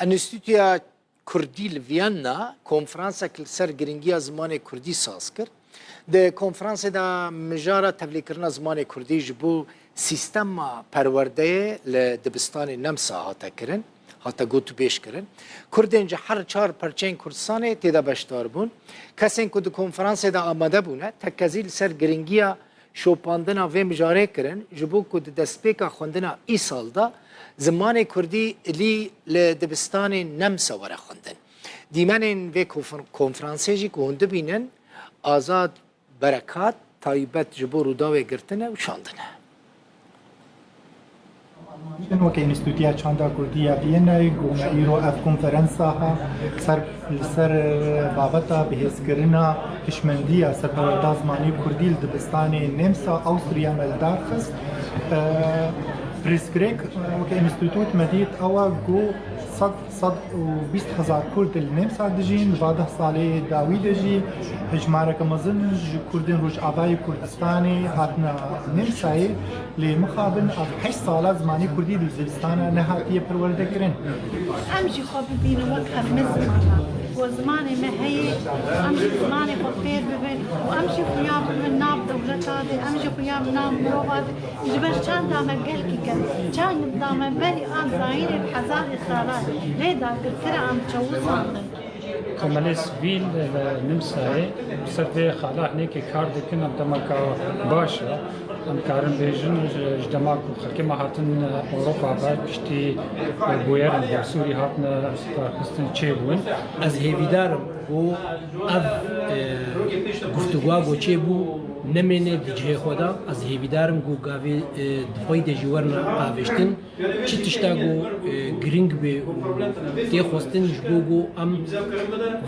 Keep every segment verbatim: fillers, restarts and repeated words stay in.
Enstîtuya Kurdî li Vîyenna konferansek li ser girîngiya zimanê kurdî saz kir. Di konferansê de mijara tevlîkirina zimanê kurdî ji bo sîstema perwerdeyê li dibistanê Nemsa hate kirin, hate gotûbêj kirin. Kurdên ji her çar perçeyên Kurdistanê tê de beşdar bûn. Kesên ku di konferansê de amade bûne, tekezî li ser girîngiya şopandina vê mijarê kirin, ji bo ku di destpêka xwendina îsal de zimanê kurdî li, li dibistanên Nemsa were xwendin. Dîmenên vê konfer-, konferansê jî ku hûn dibînin, Azad Berekat, taybet ji bo Rûdawê girtine û şandine. Weke Înstîtuya Çanda Kurdî ya Vîyenayê, ku me îro ev konferansa ha ser, li ser, e, babeta bihêzkirina hişmendiya serperwerda zimanê kurdî li dibistanê Nemsa Awstriya me li dar xist. E, pirsgirêk, e, weke înstîtût me dît ew e ku sed, sed û bîst hezar Kurd li Nemsa dijîn, li va deh salê dawî de jî hejmareke mezin ji Kurdên Rojavayê Kurdistanê hatine Nemsayê. Lê mixabin ev heşt sala zimanê kurdî di dibistana nehatiye perwerdekirin. Em jî xwe bibînin wek hemî zimanan. Ku zimanê me heye, em jî zimanê xwe fêr bibin û em jî xuya bibin nav dewleta de, em jî xuya bibin nav mirova de. Ji ber çanda me gelkî ket, çanda me berî an zayînê bi hezarê salan lê dagirkir an çewizandin. Komelê sivîl li Nimsayê ser vê xala hinekê kar dikin, em demeka baş e. Em karin bêjin, ji, ji dema ku xelkê me hatin Ewropa ve, piştî bûyerên Barsûrî hatine darxistin çêbûn. Ez hêvîdar im ku ev, e, guftûgoya ku çêbû nemêne di cihê xwe de. Ez hêvîdar im ku gavê, e, di pey de jî werine avêştin. Çi tişta ku, e, girîng bê û tê xwestin ji bo ku em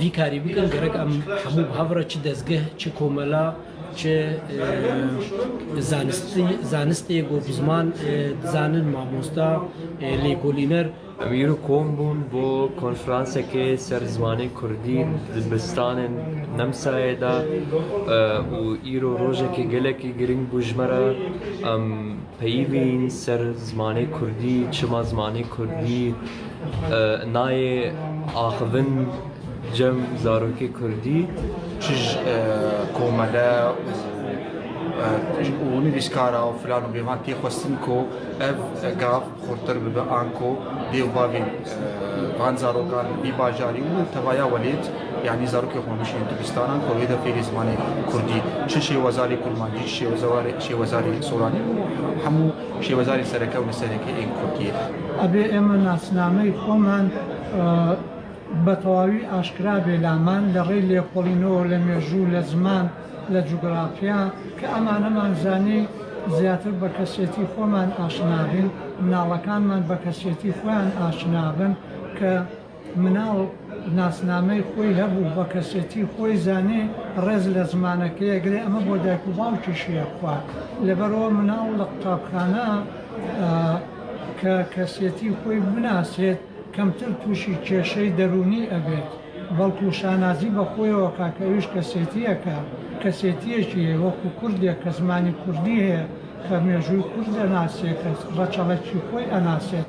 vî karî bikin, gerek em hemû bi hev re çi dezgeh, çi komela, çi, e, zanistî, zanistê ku bi ziman, e, dizanin, mamosta, e, lêkolîner. Em îro kom bûn bo konferansekê ser zimanê kurdî di dibistanên Nemsayê de, e, û îro rojekê gelekî girîng bû ji me re. Em peyivîn ser zimanê kurdî, çima zimanê kurdî, e, nayê axivin cem zarokê kurdî. Çi ji, e, komele û, e, û nivîskara û filan û bêvan tê xwestin ku ev gav xurtir bibe, anku dê û bavên, e, van zarokan vî bajarî û tevaya welêt, yanî zarokê xwe bişînin dibistanan, ku wê de fêrî zimanê kurdî, çi şêwezarê kurmancî, çi şêwezarê, şêwezarê soranî û hemû şêwezarên sereke û nesereke ên kurdiyê. Ebê ême nasnameyê xweman, e, بە تەواوی ئاشکرا بێ لامان لە ڕێی لێکۆڵینەوە لە مێژوو، لە زمان، لە جوگرافیا، کە ئەمانەمان زانی زیاتر بە کەسێتی خۆمان ئاشنا بین، مناڵەکانمان بە کەسێتی خۆیان ئاشنا بن، کە مناڵ ناسنامەی خۆی هەبوو، بە کەسێتی خۆی زانێ ڕێز لە زمانەکەی ئەگرێ، ئەمە بۆ دایک و باوکیش یەکخوار. لەبەرەوە مناڵ لە قوتابخانە، ئە، کە کەسێتی خۆی بناسێت، کەمتر تووشی کێشەی دەروونی ئەبێت، بەڵکو شانازی بە خۆیەوە کا کە ئەویش کەسێتییەکە، کەسێتییەکی هەیە وەکو کوردێک کە زمانی کوردی هەیە، کە مێژووی کورد ئەناسێ، کە ڕەچەڵەکی خۆی ئەناسێت.